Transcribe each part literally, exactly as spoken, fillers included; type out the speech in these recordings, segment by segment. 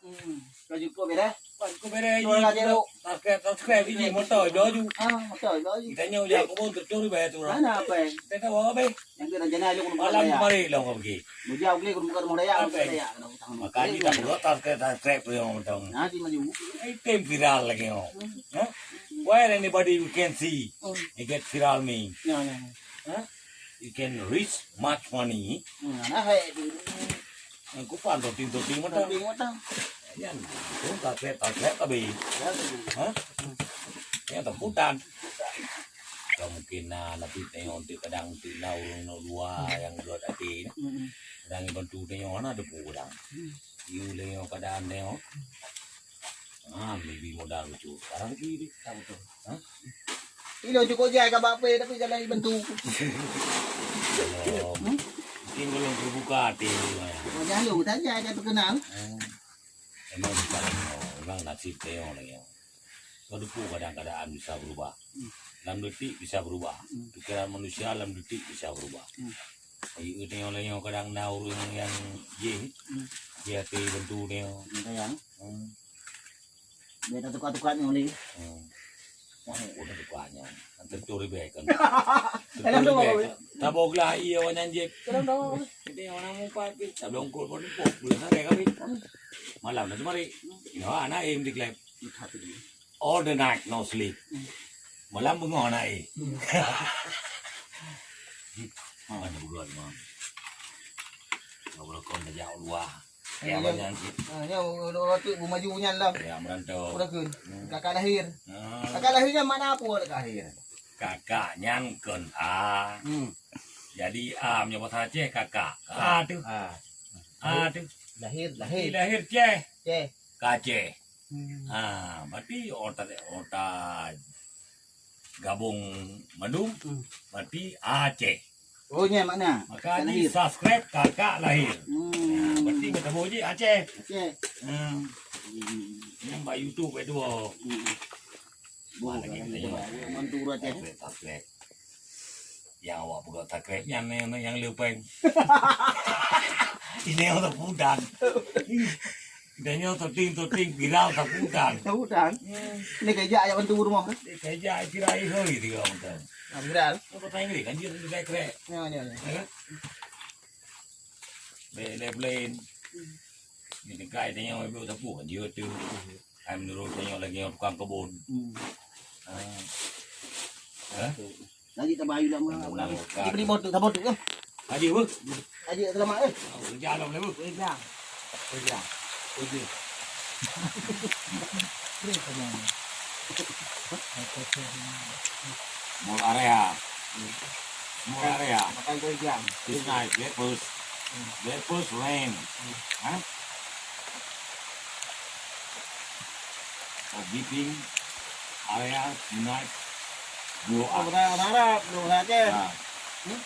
Hmm. Ka jukuk beres? Ka jukuk beres. Subscribe, subscribe biji motor jauh ju. Ah, motor jauh ju. Kita nyoe jak kebun tercuri bayar tu orang. Mana apa? Kita tahu apa? Yang kena jana lu malam kemarin lah orang pergi. Mujau beli kena bukan modal ya. Makanya tak buat subscribe, subscribe tu yang macam. Nanti maju. Itu viral lagi oh. Huh? Where anybody you can see, it get viral me. Ya, ya. Huh? You can reach much money. Hmm, nah, hai. Aku pan toting-toting mata. Toting mata. Yan, tu taklek-taklek tapi. Ya, tu. Ha? Yang temputan. Kemungkinan nanti tengok nanti kadang nanti na ureueng luwa yang buat hati. Hmm. Kadang bantu tengok mana ada pun kadang. Hmm. You tengok keadaan tengok. Ah, maybe modal lucu. Sekarang lagi ni, tak betul. Ha? Ilo cukup jai ka bak pé, tapi jalan bantu. Belum. Hmm? Mungkin belum terbuka hati. Wajah lu saja ada terkenal. Hmm. Memang bukan, memang nasib tengok lagi. Kau dupu kadang keadaan bisa berubah. Hmm. Dalam detik bisa berubah. Hmm. Pikiran manusia dalam detik bisa berubah. Hmm. Ayo tengok lagi kadang na ureueng yang jih. Hmm. Dia hati bantu dia. Sayang. Hmm. Biar tak tukar-tukar ni oleh. Hmm. Wah, udah tukar nya. Tentu ribet kan. Tentu ribet kan. Tabok lah iya orang nyan jeb. Jadi orang mumpat pi. Tak belongkol pun pok boleh santai kami. Malam dah semari. Ya, anak im di klep. All the night no sleep. Malam bengong anak im. Ha, ada bulan, Mam. Kalau kau dah jauh luar. Ya, banyak sikit. Ha, ya, orang tu bu maju nyan lah. Ya, merantau. Udah kun. Hmm. Kakak lahir. Ah. Kakak lahirnya mana apa kakak lahir? Kakak nyan kon A. Hmm. Jadi A punya bahasa Aceh kakak. A tu. A. A tu. Lahir, lahir. Lahir Ceh. Ceh. Kaceh. Hmm. Ha, berarti otak, otak gabung mandum, hmm, berarti Aceh. Oh, nya makna. Maka di subscribe kakak lahir. Hmm. Ha, berarti beutôi ji Aceh. Aceh. Hmm. Hmm. Yang bak YouTube itu. Hmm. Wah, lagi kita tengok. Mantu Aceh. Subscribe, subscribe. Yang awak peugah subscribe nyan yang, yang leupeng. Ini orang tak pudan. Dia nyoe toting-toting viral sapu utan. Sapu utan. Hmm. Ni kerja ayat bantu rumah tu. Ni kerja kira ai hoi tiga orang tu. Ah, viral. Apa tak Inggris kan dia tu dah krek. Ya, ya, ya. Ya kan? Bek lain. Ni dekat dia nyoe ibu sapu kan dia tu. Ai menurut dia nyoe lagi tukang kebun. Hmm. Ah. Ha? Lagi tambah ayu lama. Tambah ayu. Dia beri botok, tambah botok ke? Haji apa? Haji selamat eh. Oh, kerja dalam mana? Kerja. Kerja. Kerja. Mall area. Mall area. Makan kerja. It's nice. Breakfast. Breakfast rain. Ha? Forgiving area tonight. Dua. Oh, orang Arab, dua orang Aceh. Ya. Hmm?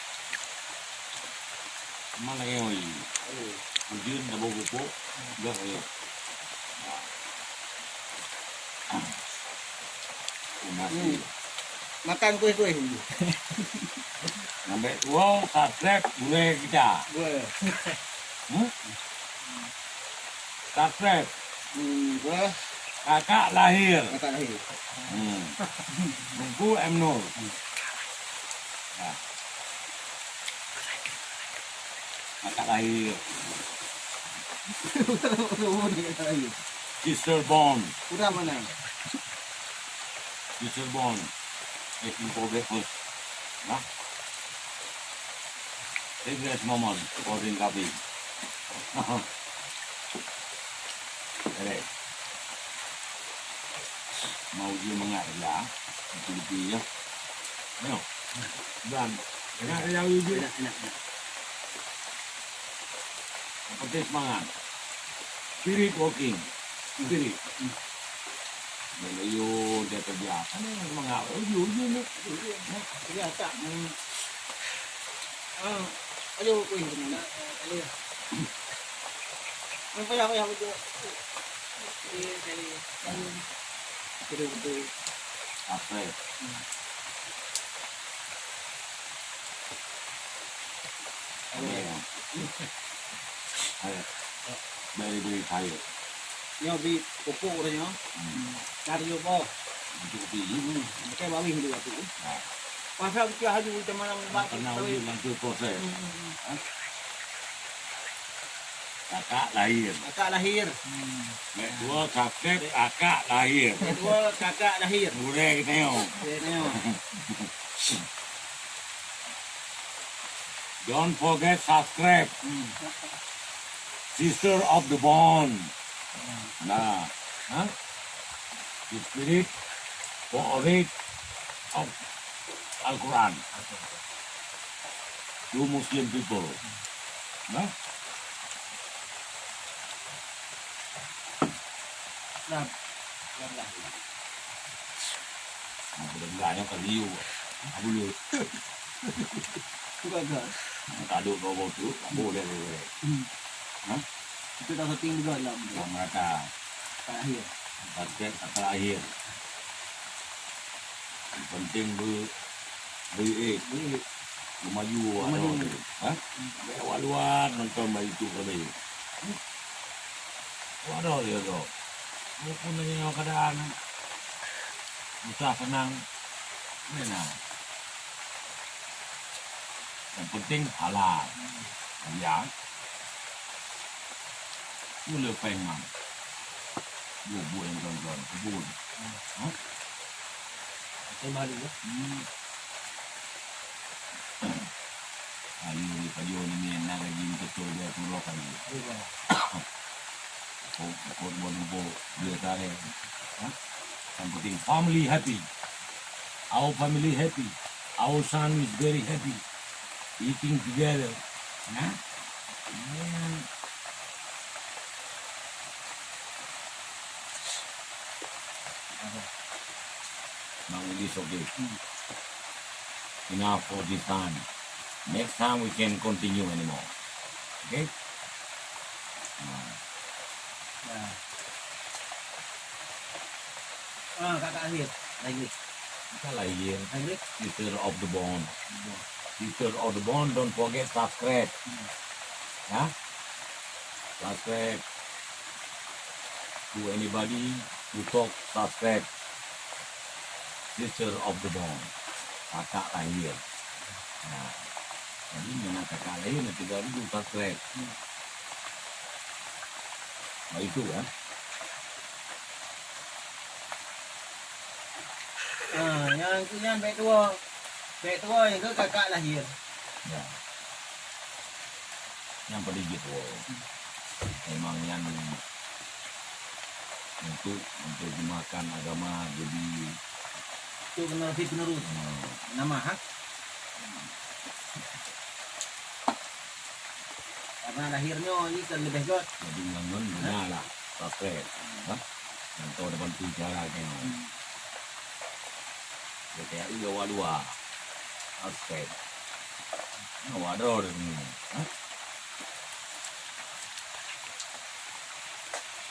Mana yang oi? Aduh. Hujan dah bau pupuk. Dah ya. Terima kasih. Hmm. Makan kueh-kueh. Sampai tua, subscribe gurèe kita. Gurèe. Hmm? Subscribe. Hmm, gurèe. Kakak lahir. Kakak lahir. Hmm. Tengku M Nur. Hmm. Ya. Kakak lahir. Kakak lahir. Sister Bond. Udah mana? Mister Bond, eh, info breakfast. Nah. Breakfast moment, ordering coffee. Ada. Mau dia mengajar, betul-betul ya. Ayo. Dan, enak ya, Eugene? Enak, enak, enak. Yang penting semangat. Spirit working. Spirit. Hmm. Beliau dia kerja. Kan yang semangat. Uji, uji ni. Uji, ya. Kerja tak. Hmm. Ah, ayo, weh, betul. Ayo. Yang payah, payah betul. Okey, kali. Betul, betul. Apa? Hmm. Ayo. Ayo. Very, very tired. Nyoe bit pupuk uroe nyoe. Hmm. Cari nyoe boh. Untuk bit. Hmm. Pakai bawih dulu aku. Ha. Pasal kita haju macam mana bak kena bawih. Uji bantu proses. Hmm, hmm, hmm. Ha? Kakak lahir. Kakak lahir. Hmm. Mek dua kakek, kakak lahir. Mek dua kakak lahir. Udah kita nyoe. Kita nyoe. Don't forget subscribe. Hmm. Sister of the Bone. Nah, huh? The spirit for a read of Al-Quran to Muslim people. Nah? Nah, aku dah bilang yang kali you. Aku lu. Bukan ke? Taduk kau bau tu, aku dah. Hmm. Hah? Itu dah setting juga lah. Yang merata. Terakhir. Target terakhir. Yang penting ber-, ber-, eh, ber-, maju. Maju. Ada tu. Hah? Baik awak luar nonton bak YouTube kami. Waduh, dia tu. Walaupun nyoe keadaan susah senang, mana? Yang penting halal. Ya. Mula pengam. Bubuih yang tuan-tuan, kebun. Hah? Macam mana, ya? Hmm. Ayo, ni pajoh ni, ni, nak gaji betul dia turun kali. Iya. Kok, kok buat empuk, dia tarik. Hah? Yang penting family happy. Our family happy. Our son is very happy. Eating together. Nah? Yeah. Bang Idris, okay. Hmm. Enough for this time. Next time we can continue anymore. Okay? Hmm. Ya. Ah, kakak lahir. Lahir. Kakak lahir. Lahir. Sister of the Bone. Bone. Sister of the Bone, don't forget subscribe. Hmm. Ya? Subscribe. To anybody who talk, subscribe. Sister of the Bone. Kakak lahir. Nah. Jadi, mana kakak lahir, nanti baru you subscribe. Hmm. Nah, itu kan. Ah, yang tu yang baik tua. Baik tua yang ke kakak lahir. Ya. Yang paling gitu. Memang yang untuk menerjemahkan agama jadi itu generasi penerus. Hmm. Nama, ha? Karena lahirnya ini kan lebih got. Jadi ngangon benar lah. Pakai. Ha? Contoh depan tu cara kan. Hmm. Dia kayak iya awak dua. Aspek. Awak ada orang ni. Ha?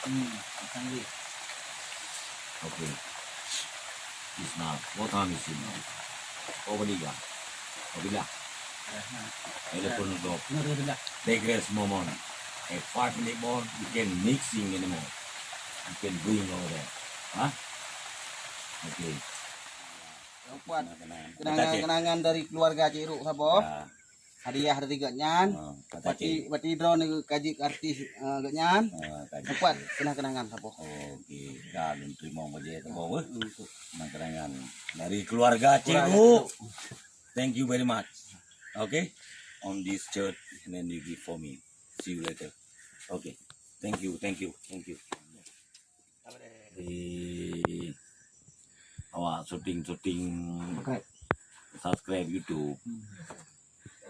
Hmm, akan dia. Okay. It's now. What time is it now? Over there. Over there. Eleven o'clock. Take rest moment. A five minute more, you can mixing anymore. You can bring over there. Huh? Okay. Yang kuat. Kenangan-kenangan dari keluarga Cik Ruk saboh. Ya. Hadiah dari gobnyan. Oh, kata Bati, Cik. Bati drone ni kaji artis, eh, gobnyan. Oh, kata Yang kuat Cik. Kenang-kenangan saboh. Okey, dah lôn terima bajai saboh, eh. Hmm, tu. Kenang-kenangan dari keluarga Cik Keluarga Ruk. Cik Ruk. Thank you very much. Okay, on this shirt and then you give for me. See you later. Okay, thank you, thank you, thank you. Di awak syuting-syuting Subscribe. Subscribe YouTube. Hmm.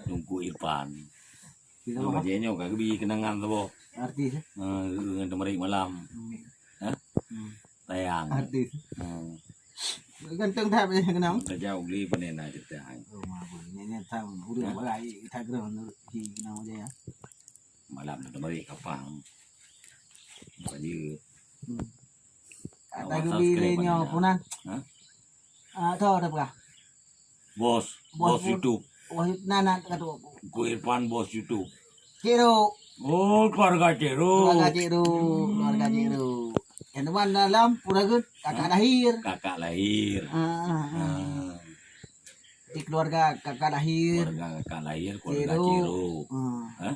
Teungku Irfan. Kita Nyoe apa? Bajai nyoe ka geubi kenangan saboh. Artis, eh? Eh, ngon teumeurik malam. Hmm. Hah? Hmm. Sayang. Artis. Hmm. Ganteng that bajai kenang. Ka jauh geubi panen na cerita hai. Oh, maaf. Nyan, nyan, tam, urang Hah? Bagai Instagram si kenang bajai, ya. Malam na teumeurik kapang. Bukan dia. Hmm. Awak Kata geubi subscribe lé nyoe mana? Punan. Ha? Ah, tho dah peugah. Bos, Bos bos pun, YouTube. Bos YouTube, na, na, kata aku. Ku Irfan bos YouTube. Kiro. Oh, keluarga Cik Ro. Keluarga Cik Ro, keluarga Cik Ro. Yang teman dalam pura ke kakak lahir. Kakak lahir. Ah, ah, ah. Ah. Di keluarga kakak lahir. Keluarga kakak lahir, keluarga Cik Ro. Cik Ro. Ah. Hah?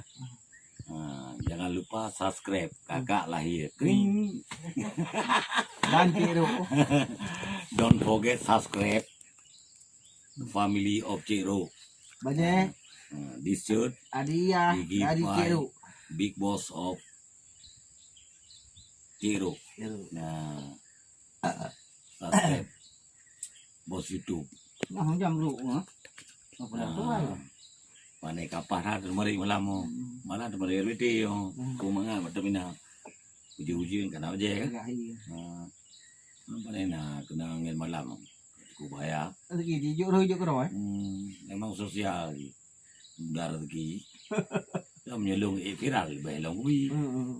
Ah, jangan lupa subscribe kakak lahir. Kring. Dan Cik Ro. Don't forget subscribe family of Cik Ro. Banyak. Ah, this shirt, hadiah dari Cik Ro. Big Boss of Cik Ro. Cik Ro. Nah, subscribe Boss YouTube. Nah, jam dulu, ha? Apa dah tu, ai? Pandai kapah dah, teumari malam, oh. Hmm. Malam teumari R B T, oh. Hmm. Ku mangat, bak terminal. Ujeuen-ujeuen, kana ojek, kan? Agak, iya. Ha. Pandai na, kena angin malam. Ku bahaya. Rezeki, jijok roh, jijok keudroe, eh? Hmm, memang sosial, ji. Mudah rezeki. Dah menyolong, eh, viral, bah lom kui. Hmm, hmm.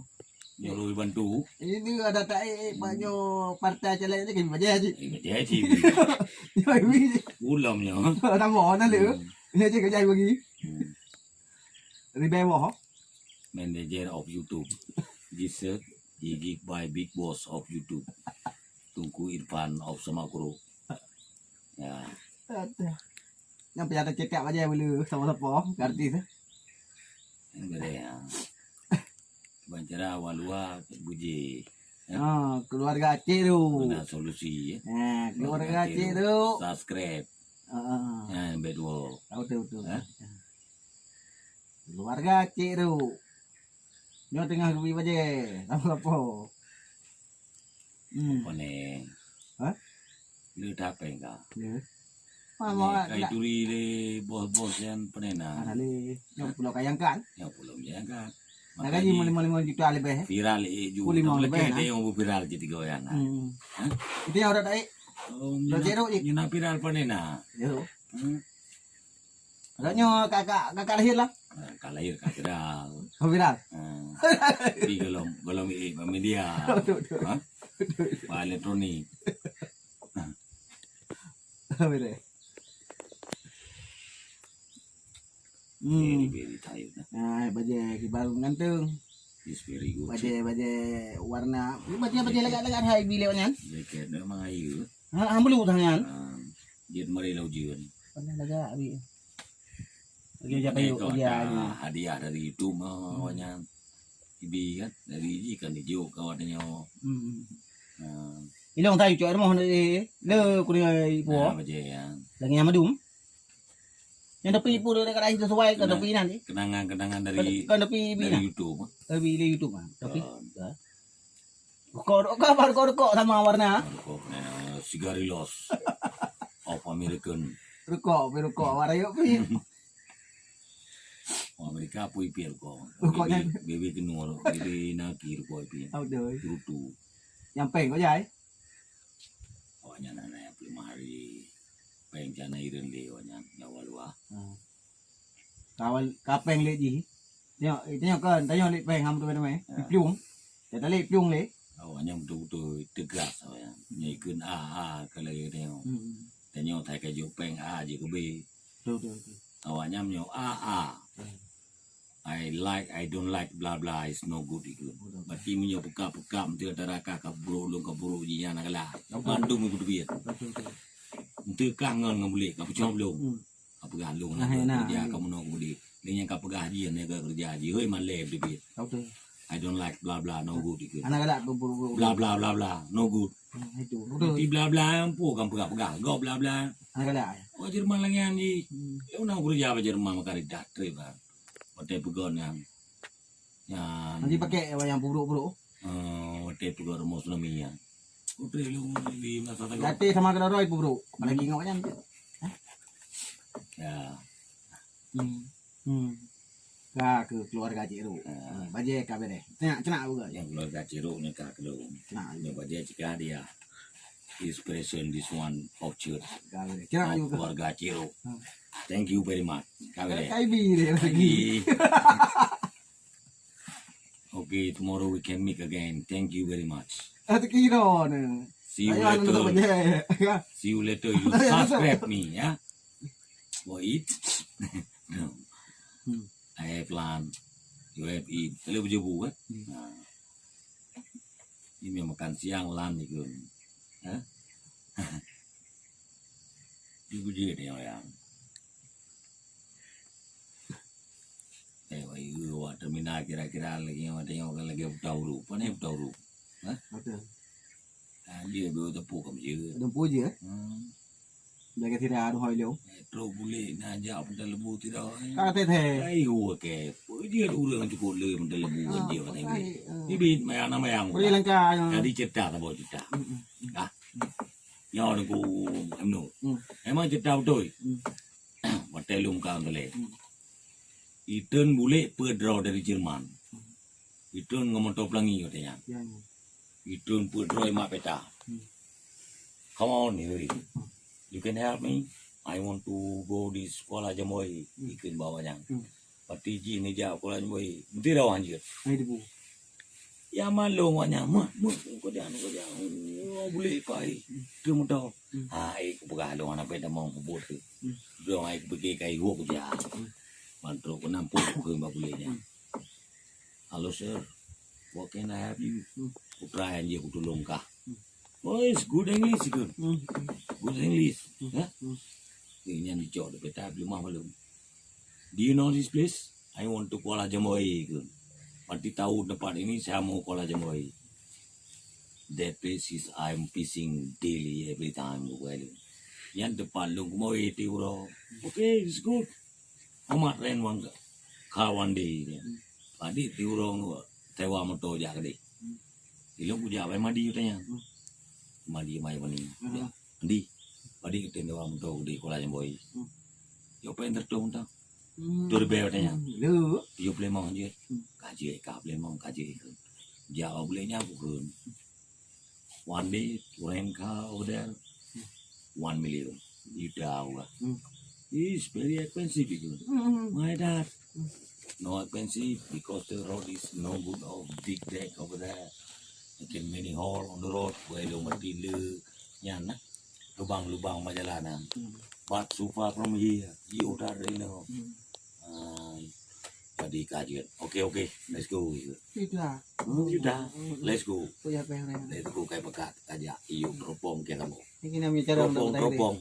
Nyolong bantu. Ini ada tak, eh, eh, banyak partai caleg ni, kami baca, ji. Eh, baca, ji. Nyoe, wi. Ulam nyoe. Nama, mana le? Hmm. Ini aja kerja bagi. Hmm. Ribai wah. Manager of YouTube. Research, Igik by Big Boss of YouTube. Tungku Irfan of Semak Group. Ya. Aduh. Nyang pejabat cetak aja bulu sama-sama ke artis. Boleh, ya. Bancara awak luar buji. Ya. Ah, keluarga Cik Ru. Guna solusi, ya. Ah, keluarga Cik Ru. Subscribe. Ah, ah, ah. Ya, yang kedua. Tahu, tahu, tahu. Ha? Keluarga Cik Ru. Nyoe teungoh geubi bajée. Tahu apa? Hmm. Apa ni? Hah? Lu dah apa enggak? Ya. Ni, mama kai nak turi le bos-bos yang penena. Ada le. Yang pulau kayangkan. Yang pulau kayangkan. Nah, gaji lima, lima juta lebih, eh? Viral, eh, ju. Puluh lima lebih, nah. Dia yang viral jadi goyang, nah. Hmm. Hah? Itu yang orang tarik. Oh, Dah jeruk je. Nyena viral penena. Jeruk. Hmm. Agaknya kakak, kakak lahir lah. Ah, kakak lahir, kakak viral. Oh, viral. Ah. Tapi golom, golom, eh, media. Betul, betul. Ha? Betul. Wah, elektronik. Betul. Hmm. Very, very tired, nah. Ah, bajée kiban ganteng. It's very good. Bajée, bajée warna. Ni bajée, bajée lagak-lagak hai bi lewat nyan. Jaket memang ayu. Ha, ha, bulu tangan. Ah, dia mari lau jian. Pernah lagak abi. Lagi ujar kayu, ujar kayu. Hadiah dari itu mah, hmm, awaknyan. Ibi kan, dari ji kan dijuk kawan nyoe. Hmm. Ah. Ilong tayu cok rumoh ni, le kuning ipo. Nah, bajée ya. Lagi yang madum. Yang tapi ipo dekat lain sesuai ke tapi nanti. Kenangan-kenangan dari, kan tapi ibi dari YouTube. Tapi dari YouTube ah. Tapi. Ah. Rukok, rukok, apa rukok, rukok sama warna? Rukok, eh, Cigarillos of American. Rukok, pi rukok, warna yuk, pi. Oh, Amerika apa ipi rukok? Rukok bebe, kan? Bebe kenu, bebe naki rukok ipi. Tahu deh. Rutu. Yang peng kau jai? Awaknyan anak yang lima hari. Peng jana ireun le awaknyan, nyawa luah. Hmm. Kawan kapeng le ji. Tengok, eh, tengok kan, tengok le peng ham tu namanya. Ha. Piung. Kata le piung le. Awaknyan betul-betul tegas awaknyan. Nyoe ikun A, A kalau dia tengok. Hmm. Tengok tai ka jok peng A je ke B. Betul, betul, betul. Awaknyan meunyoe A, A. Hmm. I like, I don't like, bla bla, is no good ikun. Betul. Berarti meunyoe peuka-peuka menteri antara ka, ka buruk lôn ka buruk ji nyan galak. Betul. Mandum ikut duit. Betul, betul. Menteri ka ngon ngon bulik, ka peucong belum. Hmm. Ka peugah lôn, nah, na, keureuja, na, kamoe na keumudian. Lé nyang ka peugah jih, na keureuja jih. Hoi, malée beuteubiet. Betul. I don't like bla bla, no good ikut. Anak galak tu buru-buru. Bla bla bla bla, no good. Hmm, itu. Betul. Nanti bla bla, ampu kan peugah-peugah. Go bla bla. Anak galak. Oh, Jerman lagi ni. Hmm. Ya, na keureuja bak Jerman maka dah trip kan. Watée peugah nyan. Nyan. Nanti pakai yang buruk-buruk. Ah, watée peugah rumoh tsunami nyan. Putri lu di masa tengah. Gate sama keudroe-droe ibu bro. Apalagi ngok nyan. Ya. Hmm. Hmm. Ka ke keluarga Cik Ru. Ya. Hmm, bajée ka bereh. Cenak, cenak bukan? Yang keluarga Cik Ru ni ka keudroe. Cenak. Ni bajée cika dia. Inspiration this one of church. Ka bereh. Cenak juga. Keluarga Cik Ru. Hmm. Thank you very much. Ka bereh. Kai bi dia. Lagi. Okay, tomorrow we can meet again. Thank you very much. Ah, tak kira ni. See you later. See you later. You subscribe me, ya. For it. No. Hmm. I have plan. U F I, lalu berjebu kan? Hmm. Nah. Ini makan siang lan ikun. Hah? Di bujur dia orang. Eh, wah, iya, wah, terminal kira-kira lagi, wah, tengok kan lagi buta huruf. Mana yang buta huruf? Hah? Ada. Ah, dia baru tepuk kamu je. Ada pun je, eh? Hmm. Jaga tidak ada hoi lo. Eh, trok bulik nak ajak Punta Lembu tidak, eh? Ka teh teh. Ai, oh, ke. Apa dia urang cukup le Punta Lembu kan dia kata ini. Ni bit mayang nama yang. Boleh langkah. Jadi cerita tak bawa cerita. Hmm, hmm. Ah. Nyawa aku, emno. Hmm. Emang cerita betul. Hmm. Watèe lôn ka Thalèng. Hmm. Itreun bulèk peuet droe dari Jerman. Itreun ngon moto pelangi katanya. Ya, ya. Itreun peuet droe mat peta. Hmm. Come on, Yuri. You can help me? I want to go di sekolah Jamoi. Hmm. Ikreun bawa nyang. Hmm. Pati jih neujak sekolah Jamoi. Meuti rawan jeuet. Hai debu. Ya malong wak nyan, meuh, meuh, kujak, kujak. Oh, bulèk kai. Tu mudah. Hmm. Ha, eh, kupeugah lôn anak pet damong kubur tu. Hmm. Dong ai kupike kai gok kujak. Hmm. Mantong ku nampung ku kheun bak bulèk nyan. Hmm. "Hello, sir. What can I help you?" Hmm. Ku try anjing ku tulông kah. Hmm. Oh, it's good English, good. Hmm. Good English. Hmm. Ya? Hmm. Eh, nyan dicok di peta, belum mah belum. "Do you know this place? I want to Kuala Jamoi," kheun. Berarti tahu tempat ini saya mau Kuala Jamoi. "That place is I'm fishing daily every time," kheun. Nyan tempat lôn keumawe ti uroe. "Okay, it's good. How much rent one car one day?" Tadi ti uroe sewa moto jak keudeh. Ilôn kujak bai mandi katanya. Hmm. Mandi mai mandi. Hmm. Ya. Mandi. Mandi keu tenda moto di Kuala Jamoi. Hmm. Yo pen tertung tang. Hmm. Tur be katanya. Hmm. Lu. Yo plemong je. Hmm. Kaji ka plemong kaji ke. Jak bak bulèk nyan ku kheun. One day rent car over there. Hmm. One million. Yuta uga. Hmm. It's very expensive itu. Hmm. My dad. Hmm. No expensive because the road is no good of big deck over there. Again, many hole on the road, where the material, nyan, nah, lubang-lubang bak jalan, nah. Hmm. But so far from here, you don't really know. Hmm. Ah, jadi kajeut. Okay, okay, let's go. Sudah. Hmm, sudah. Hmm. Let's go. Let's go, kai pekat, kajak. Iyo, teropong ke kamu. Ini namanya cara. Teropong, teropong.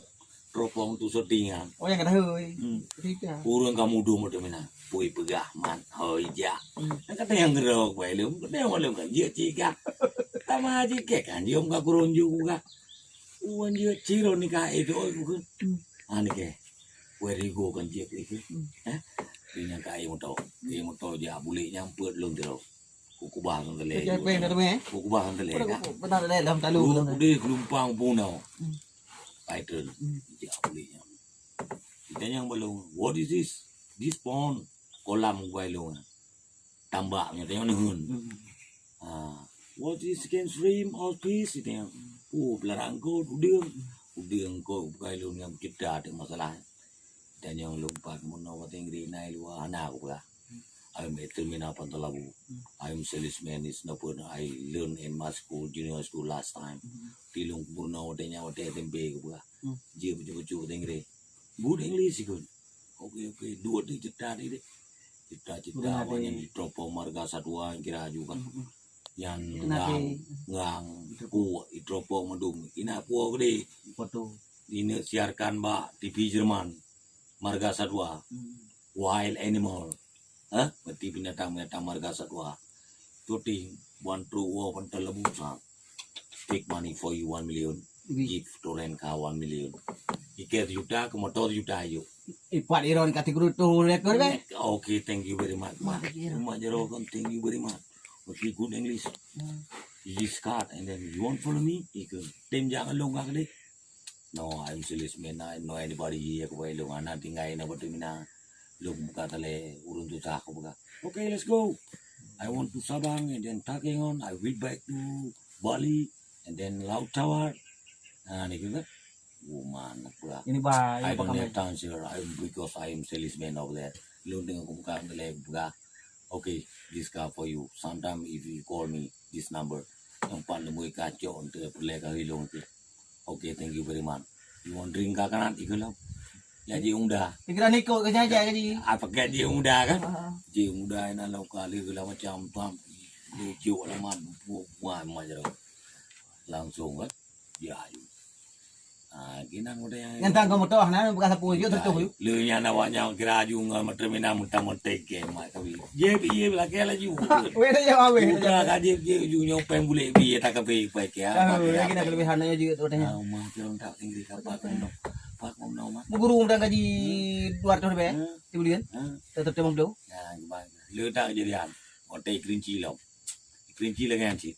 Teropong tu syuting kan. Oh, nyang ka tahu, eh. Hmm. Cerita. Ureueng ka mudum tu mina. Pui peugah mat, hoi jak. Hmm. Nyang kata nyang geurok, wai lom, kata nyang lom kan, jeuet cigak. Tama haji kek kan, jom ka kurunju ku ka. Wan jeuet ciro ni ka itu, oi, ku kan. Hmm. Ah, ni ke. Wai rigo kan jeuet ku itu. Hmm. Eh? Di nyang ka air motor. Air motor jak bulik nyampet lom tiro. Ku kubah kan tele. Siapa yang kata, eh? Ku kubah kan tele, dah. Benar, tele, dalam talu. Ku deh gelumpang punau. Hmm. Paitreun. Hmm. Jak bulik nyan. Kita nyang balong, "What is this?" "This pond." Kolam guai long. Tambak nyoe tengok neuheun. Hmm. Ha. "What is can swim or fish?" Tengok. Oh, pelarak kot udeueng. Udeueng kot guai long nyang cerita teuh masalah. Dan nyang lompat meunoe watèe ngeuri na i luwa hana kupeugah. I'm a terminal Pantalabu. Hmm. I'm salesman is no pun I learn in my school, junior school last time. Hmm. Tilung purna watèe nyan watèe S M P kupeugah. Hmm. Jeuet bacut-bacut watèe ngeuri. Good English ikut. Oke, oke. Dua tu cerita ni deh. Cerita-cerita awak nyan di teropong marga satwa kira juga. Hmm, hmm. Nyan ngang, ngang, kuek, di teropong mandum. Ina kuek gede. Foto. Ina siarkan bak T V Jerman. Marga satwa. Hmm. Wild animal. Hah? Berarti binatang-binatang marga satwa. Shooting, one true war, Pantalabu, ha. Take money for you one million. Wih. Give to rent car one million. Tiket sejuta, ke motor sejuta ayu. Ipat iron kati guru tu rekor be. Okay, thank you very much. Wah, iya. Mak Jero kan, thank you very much. Okay, good English. Hmm. This card, and then you want follow me? Ikut. Tim jangan longkak deh. No, I'm salesman, I know anybody here, kubai long, ana tinggai na batu mina. Long buka tale, urun tu sah, aku buka. Okay, let's go. I want to Sabang and then Takengon, I will back to Bali and then Laut Tawar. Nah, ni juga. Woman, aku lah. Ini bah, I don't have time, sir. I'm, because I am salesman over there. Long dengan aku buka tale, buka. Okay, this car for you. Sometime if you call me, this number. Yang pan lemui kacok untuk perleka hilong tu. Okay, thank you very much. You want drink coconut? Ikut lah. Ya, ji unda. Pikiran ikut ke saja ke ji. Apa ke ji unda kan? Ha. Ji unda ina lokal lé segala macam tuan. Lé juk laman buah macam langsung kan. Ya, aju. Ah, kinan udah yang Nyang tang kamu toh, nah, bukan sapu, yuk, tutup, yuk. Lé nyan awak nyang kira aju ngon terminal mentang-mentang ke mak kami. Ye bi ye belakang laju. Weh, dah jawab, weh. Udah ka je je ju nyopeng bulek bi ye tak kape pai ke. Ah, lagi nak kelebihan aja juga tu dah. Ah, rumah tu tak tinggi kapal tu. Pak ngomong mah. Guru dah gaji dua ratus lebih. Hmm. Tiga bulan. Hmm. Tetap cuma belum. Ya, gimana? Lé tak kejadian. Otai kerinci lom. Kerinci lagi hancit.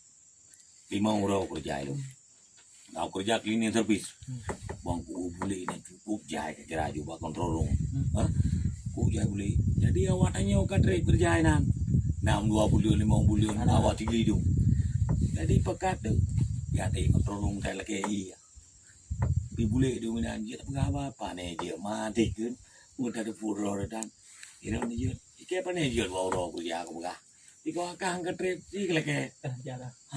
Limong uroe keureuja ilong. Ka keureuja cleaning service. Hmm. Bang ku bulek nyan cukup jai ka kira aju bak control room. Hmm. Ha? Ku jai bulek. Jadi awak tanyoe ka trép keureuja inan. Nam dua buleuen, limong buleuen, awak tinggi tu. Jadi pakat tu. Ya, di control room tai lakée ié. Pi bulek di meunan jeuet peugah apa-apa ni jeuet mati keun. Mun teupeue droe dan. Ira ni jeuet. Iké pane jeuet dua uroe keureuja aku peugah. Iko akang ka trép si keleke.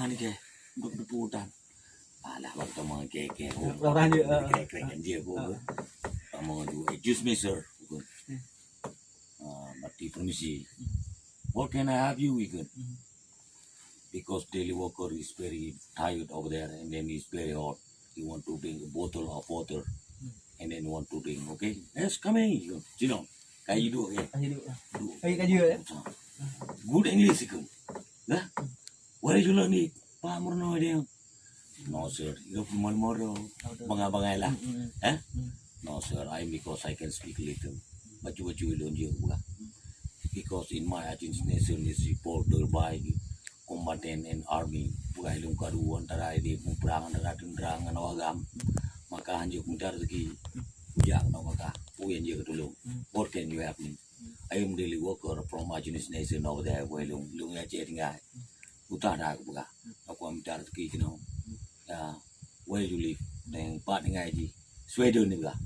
Ha ni ke. Untuk deputan. Alah bak teuma ke ke. Orang dia. Ke ke kan dia ko. Kamu tu excuse me sir. Ah, mati permisi. What can I help you, Igun? Because daily worker is very tired over there and then it's very hot. You want to drink a bottle of water and then want to drink, okay? Yes, come in, Igun. Sit down. Kayu duduk, okay? Kayu duduk. Duduk. Kayu, kayu, ya? Good English, Igun. Huh? Where you learn it? Pak Murno dia. No, sir. Iko pun moro-moro. Bangai-bangai lah. Eh? No, sir. I because I can speak little. Bacu-bacu ilong je pula. Because in my administration is reporter by combatant and army. Bukan ilong kadu antara ide perang antara tentara dengan awak agam. Maka hanjeuet minta rezeki. Ujak kena maka. Puyan je ketulung. What can you help me? I am daily worker from Ajinese Nation over there. Ilong, ilong Aceh tinggal. Utah dah aku peugah. Aku minta rezeki kena. Ya, where you live? Neng pat dengan ji. Sweden ni peugah.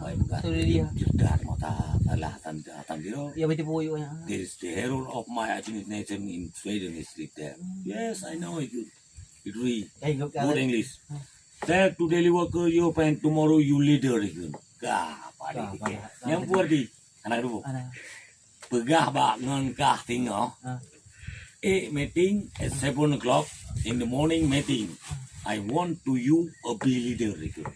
Baik peugah. Sweden. Cerita mata salah tan tan biro. Ya betul boyo ya. There is the hero of my Ajinese Nation in Sweden is live there. Yes, I know it. It read. Good English. Tell to daily worker you find tomorrow you leader. Kah, pada. Yang buat di Anak duo. Peugah bak ngon kah tingoh. Eight meeting at seven o'clock in the morning meeting. I want to you a be leader itu.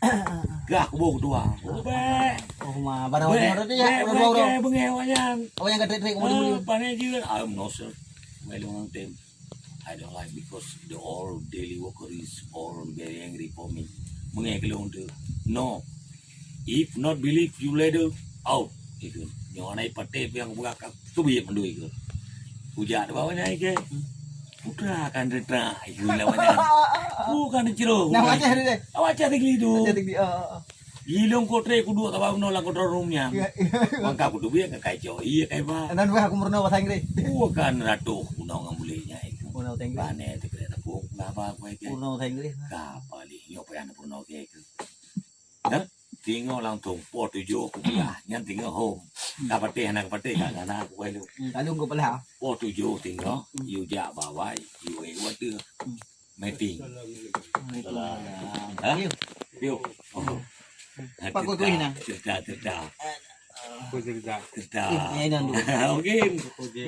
Gah kubu ketua. Ubek. Oh, ma, barang orang tu ya. Bengeh, bengeh, bengeh, wayan. Oh, yang kata trik kemudian. Panen je. I'm no sir. Well, orang tem. I don't like because the all daily worker is all very angry for me. Mengenai kelong tu. No. If not believe you leader out. Itu. Nyoe anai paté piang buka kap tu biet mandui ke. Ujak tu bawa nyai ke. Putra akan retak itu lawan nyai. Bukan cero. Nah, macam tu deh. Awak cari gelidu. Macam tu. Ilong kotre kudu ka bak meunoe lam control room nyan. Iya, iya. Mangka kudu biet ka kai cok. Iya kai ba. Nan wah aku meurunoe bahasa Inggris. Bukan ratuh kunoe ngon bulih nyai. Meurunoe bahasa Inggris. Bane teukrek tepuk ngapa kuai ke. Meurunoe bahasa Inggris. Ka paling nyoe payah peurunoe ke. Ha? Tingoh langsung poh tujoh kupiah. Nyan tingoh home. Ka pateh hana ka pateh ka hana kuai lu. Lalu ku pelah. Poh tujoh tingoh, you jak bawai, you ai water. Meeting. Waalaikumsalam. Hah? Yuk. Yuk. Oh. Pak Guru Hina. Cerita, cerita. Aku cerita. Cerita. Eh, ini nandu. Oke.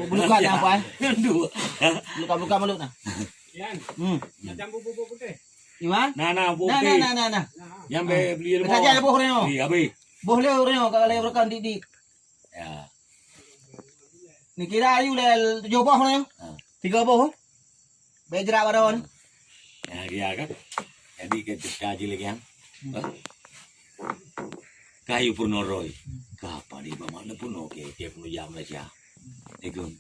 Belum buka dah apa, eh? Nandu. Buka, buka mulut nah. Yan. Hmm. Macam bubu-bubu putih. Iwan? Nah, nah, bubu putih. Nah, nah, nah, nah. Yang be-, beli ilmu. Saja boh reno. Iya, be. Boh le reno kalau rekan di, di. Ya. Ni kira ayu le tujuh boh reno. Ha. Tiga boh. Bejra baron. Ya, dia kan. Jadi ke cerita je lagi kan. Hmm. Hah? Kayu purno roy. Kapa di ba mana purno ke, ke purno jak Malaysia. Ikut.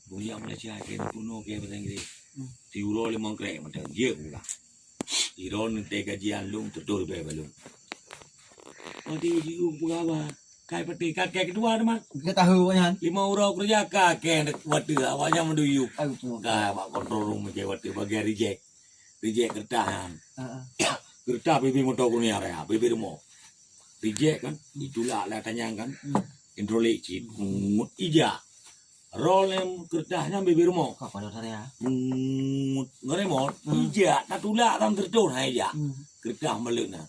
Purno jak Malaysia ke purno ke bahasa Inggris. Hmm. Ti uroe limong krek macam dia pula. Iron te gajian lung tutur be balung. Mati jiung pengawal. Kai peti kakek kedua teman. Kita tahu nyan. Lima uroe kerja kakek waktu awaknya menduyuk. Ka bak control room je waktu bagian reject. Reject kertas kan. Heeh. Kertas bibir motor kuning area, bibir rumah. Reject kan, ditulak lah tanyang kan. Hmm. Hidrolik cit, ngut ija. Roll yang kertas nyan bibir rumah. Kau pada area. Ngut ngeremot, hmm, ija, tak tulak dalam kertas hai ija. Hmm. Kertas melek nah.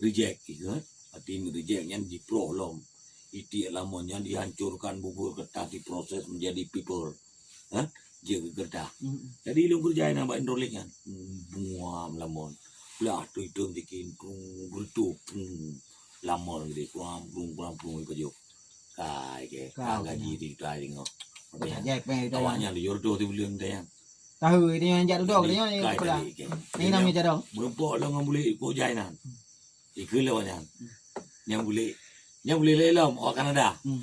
Reject ikut. Hati meurijek nyan jiproh lom. Itiek lamon nyan dihancurkan, bubur kertas diproses menjadi paper. Ha? Jeuet keu kertas. Hmm. Jadi lôn keureuja inan bak Indrolik nyan. Hmm, buam lamon. Blah tu itong tikin, prung, beureutoh, prung. Lamon gede, prung, prung, prung, prung, ipajoh. Kai ke, Kau ka gaji kena. Tiga juta ringgit. Kau tak jai peng tiga juta. Awak nyan tujoh reutôh sibuleuen teuh nyan. Tahu, ini yang jak duduk, Jadi, ini yang kai kepala. tadi ke. Ini Ini namanya yang jadong. Meureumpok lôn ngon bulik, kok jai nan. Ikeu lôn nyan. Nyang bulik. Nyang bulik lé lom, awak Kanada. Hmm.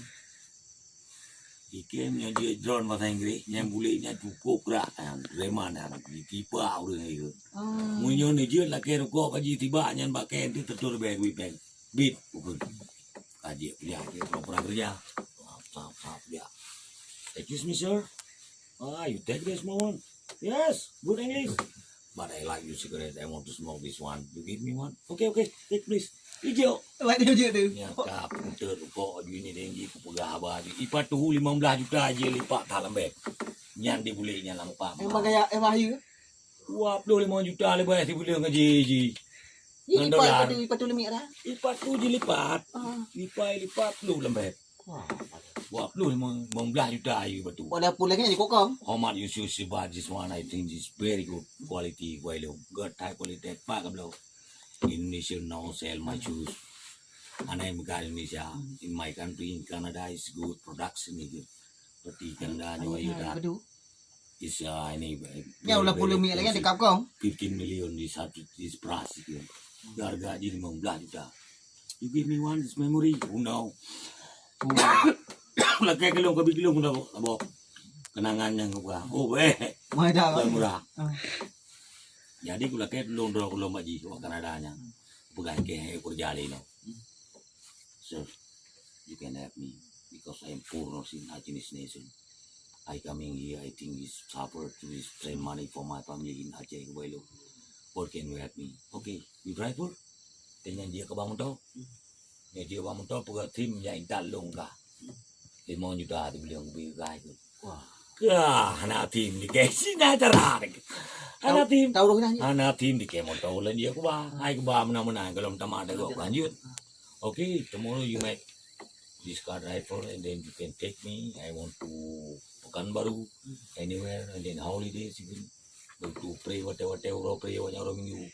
Ikem nyang jeuet drone bahasa Inggris, nyang bulik nyan cukup krak, nyan, preman nyan, tipa ureueng ikeu. Ah. Meunyoe neujeuet lakée rukok bak jih tibak nyan bak kée teuh teutur bée kuit peng. Bit, ukeue. Ka jeuet kuliah, jeuet pura-pura keureuja. Sap, sap, sap, ya. "Excuse me, sir. Ah, you take this one." "Yes, good English. But I like your cigarette. I want to smoke this one. You give me one?" "Okay, okay, take please." Ijok. Like dia je tu. Nyang ka puteuet rukok aju ini deng jih kupeugah haba jih. Ipatu limong blaih juta jih lipat that lambek. Nyan dibulik nyan lam pam. Memang gaya, eh, bahaya. Dua puluh lima juta leubeh sibuleuen gaji jih. Ji Ngan lipat dolar. Ipatu, ipatu leumiek dah. Ipatu jilipat. Ah. Lipat, lipat puluh lambek. Wah, dua puluh lima, lima belas juta ayu batu. Pada pulangnya di kokong. How much you should buy this one? I think this very good quality, quality, good high quality. Pak kablo. Indonesia no sell my shoes. Anai mega Indonesia. In my country, in Canada is good production ni. Berarti Canada ni Ayo, ayo dah. Betul. Is, ah, ini, eh, Ya, ulah very, very puluh minit lagi expensive. Dekat kong. Fifteen million di satu, di sebelas itu. Harga di lima belas juta. You give me one, this memory. Oh no. Lakée keu lôn, kabi keu lôn, dah, dah, kenangan nyang geupeugah. Oh, weh. Mai dah, Bukan Bang. Murah. Ah. Jadi, kulakée lôn droe keu lôn bak jih, wak Kanada nyan. Peugah keu hai keureuja lé lôn. Sir, you can help me because I am poor nursing hygienist nation. I coming here, I think is suffer to this send money for my family in Aceh, Kubai Lung. What can you help me? Okay, you driver? Tanya dia ke bang motor. Dia dia bang motor peugah tim yang intat lung kah. Lima juta tu beliau beli gai tu. Wah. Kah anak tim di ke sini acara. Anak tim. Tahu dah nanya. Anak tim di ke motor lan dia kuba. Hai kuba mana-mana kalau minta maaf dah kok lanjut. Okay, tomorrow you make this car driver and then you can take me. I want to Pekanbaru, anywhere, and then holidays you can go to pray, whatever, whatever, pray, whatever, minggu.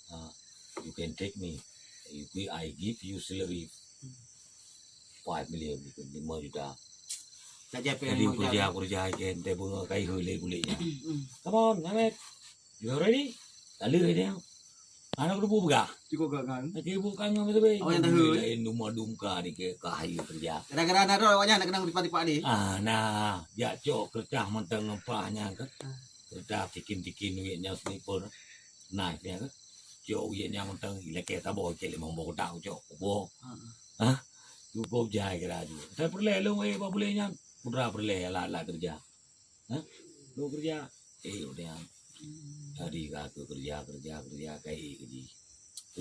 Ah, you can take me. You gi-, I give you salary five million, lima juta. Saja Jadi payah kerja, kerja, I can, teh bunga kai hui lé kulit nya. Hmm. Come on, Ahmed. You ready? Lalu ini. Anak udah buka. Cukup gagal. Lagi buka ngan betul. Awak yang tahu. Lain duma dungka ni ke kahai kerja. Kadang-kadang ada awaknya nak kenang tipak-tipak ni. Ah, nah, jak cok kertas mantang ngempah nya ke. Ah. Kertas tikin-tikin duit nya sniper. Nah, ya ke. Cok duit nya mantang ileke sabo ke limong boh kotak cok. Boh. Ah. Hah? Cukup jai kira tu. Saya perleh long eh ba boleh nyan. Putra perleh alat-alat kerja. Hah? Lu kerja. Eh, udah. Hari ka aku kerja, kerja, kerja, kai ke ji.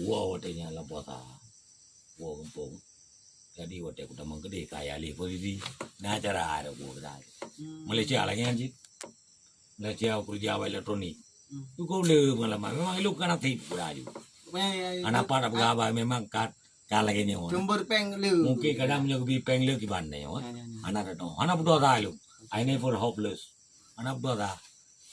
Wow, watèe nyan lam puasa. Wow, gampông. Jadi, watèe aku tamong keudeh, kaya lé posisi. Nah, cara ada gua kerja. Hmm. Malaysia lagi kan, Cik? Malaysia kerja awak elektronik. Hmm. Tu kau le pengalaman. Memang lu kan aktif kerja ju. Pokoknya, ya, ya, Anak ya, apa nak ya. Berkabar memang kat Ka lagèe nyoe. Sumber péng le. Mungkin kadang meunyoe geubri péng le kiban nyoe. Ya, ya, ya. Hana teunoh. Hana putus asa lom. I never hopeless. Hana putus asa.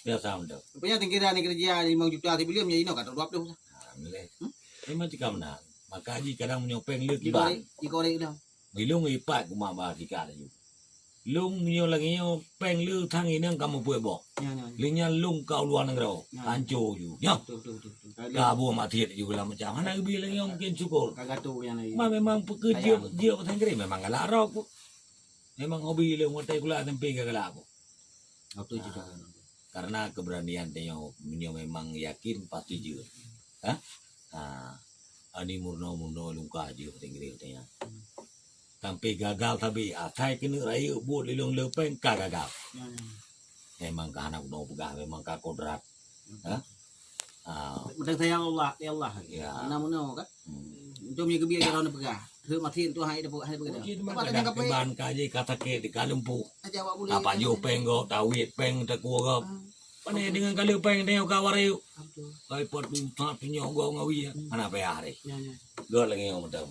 Biasa mantong. Rupanya tingkira ni kerja lima juta sibuleuen, jadi noh ka dua puluh. Ha, boleh. Hmm? Memang cakap benar. Maka ji kadang meunyoe péng le kiban. Dikorek, dikorek dah. Bilong ipat kuma ba tika laju. Lôn nyoe lagèe nyoe péng le thang inong kamoe peuet boh. Ya, ya, ya. Lé nyan lôn ka u luwa nanggroe, ya, ya. Hanco ju. Nyoh. Betul, betul, betul, betul. Ka buah matiet ju segala macam. Hana geubri lagèe nyoe mungkin syukur. Ka gato nyang lain. Ma memang peukeuh jeuet, jeuet bahasa Inggris memang galak rok. Memang hobi lôn watèe kulak sampai ka galak. Betul juga. Ah, karena keberanian tanyoe, meunyoe memang yakin pasti jeuet. Ha? Ha. Ani murno-murno lungka jeuet bahasa Inggris tanyoe. Sampai gagal sabe, asai keuneuk rayeuk buet lé lôn le péng ka gagal. Hmm. Memang ka hana guna peugah, memang ka kodrat. Ha? Ah. Mantong sayang Allah, ya Allah. Ya. Hana meunoe kan? Hmm. Untung meunyoe geubri lé droeneuh peugah. Keu masin tu hai dapur, hai peugah. Uji tu Apa memang tanya kadang kapai? Kiban ka jih ka sakét, ka lumpuh. Aja awak boleh. Apa jo péng go, tawit péng, takue go. Ah. Pane dengan kali péng tengok ka waréu. Betul. Kai pot tu tak tunjuk go ngawi. Hmm. Hana payah deh. Ya, ya. Go lagi yang betul.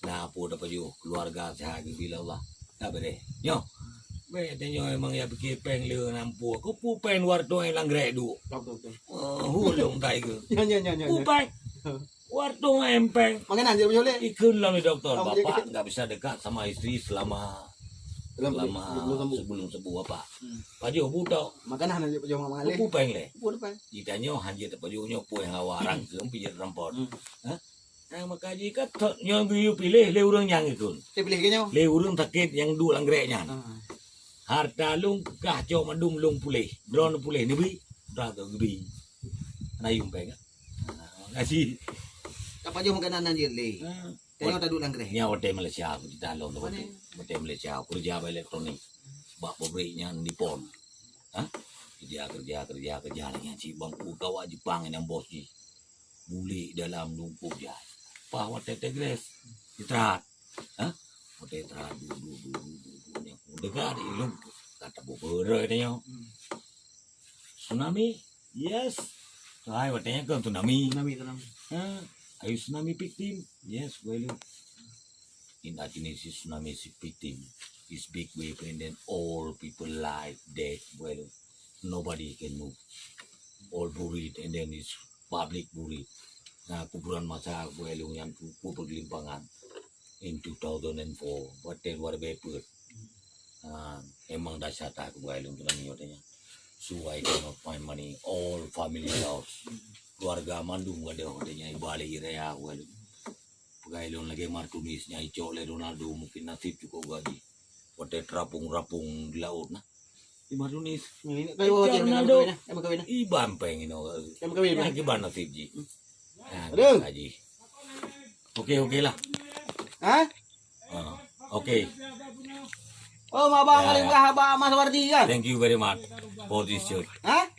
Na peue tapajoh, keuluarga seuhat geubri lé Allah. Ka beureh. Nyoe. Bèk tanyoe memang ya pike péng le nampu. Ku pu péng dua reutôh lam grek duek. Betul, betul. Oh, hulong tai ke. Nyo, nyo, nyo, nyo, Pu nyo. Péng. Dua reutôh lam péng. Makanan je boleh. Ikheun lom doktor, oh, bapak boleh. Enggak bisa dekat sama istri selama, Dalam selama sebelum sembuh. Sebelum sembuh bapak. Hmm. Pajoh butok. Makanan je pajoh mengalir. Pu péng le. Pu péng. Ditanyoe hanjeuet tapajoh nyoe pue hawa rang ke pijat rampot. Hmm. Ha? Nah, maka jika thot nyang geuyue piléh lé ureueng nyang ikun. Saya pilih ke nyoe. Lé ureueng sakét nyang duek lam grek nyan. Ah. Harta lôn kah cok mandum lôn puléh. Droeneuh puléh neubi, droeneuh geubi. Rayeuk péng. Ah, makasih. Apa jom makanan nan je lé. Ah. Tengok tak duek lam grek. Nyan watèe Malaysia aku cerita lôn tu. Mana? Watèe Malaysia aku kerja bak elektronik. Bak pabrik nyan di pom. Ha? Kerja, kerja, kerja, kerja lagi nyan cit bang. Oh, kawan Jepang nyang bos jih. Bulik dalam lumpur jai. Pah watèe tegres, istirahat. Ha? Watèe istirahat, du, du, du, nyang dega di lumpur. Kata bubur tanyoe. Hmm. Tsunami? Yes. Hai, watèe nyan kan tsunami. Tsunami, tsunami. Ha? Are you tsunami victim? Yes, well, in Aceh ni si tsunami si victim. It's big wave and then all people life dead, well, nobody can move. All buried and then it's public buried. Nah, kuburan masa Buailong nyan ku, ku bergelimpangan in two thousand and four. Watèe luar biasa. Ha, emang dahsyat tak Buailong tu nyoe tanya. So I cannot find money. All family lost. Keluarga mandum gadôh tanya ibalik raya Buailong. Peugah lôn lagèe Martinez nyang icok lé Ronaldo, mungkin nasib cukup gaji. Watèe terapung-rapung di laôt nah. Di Martinez. Ini kayu Icok aja, Ronaldo. Kayu, kayu, kayu. Iban péng inoe. Kayu, kayu, kayu. Nah, kiban nasib jih. Nah, Aduh. Gaji. Oke, oke lah. Hah? Ah, oke. Oh, abang Ya, ada ya. Abang Mas Wardi kan? Thank you very much for this shirt. Hah?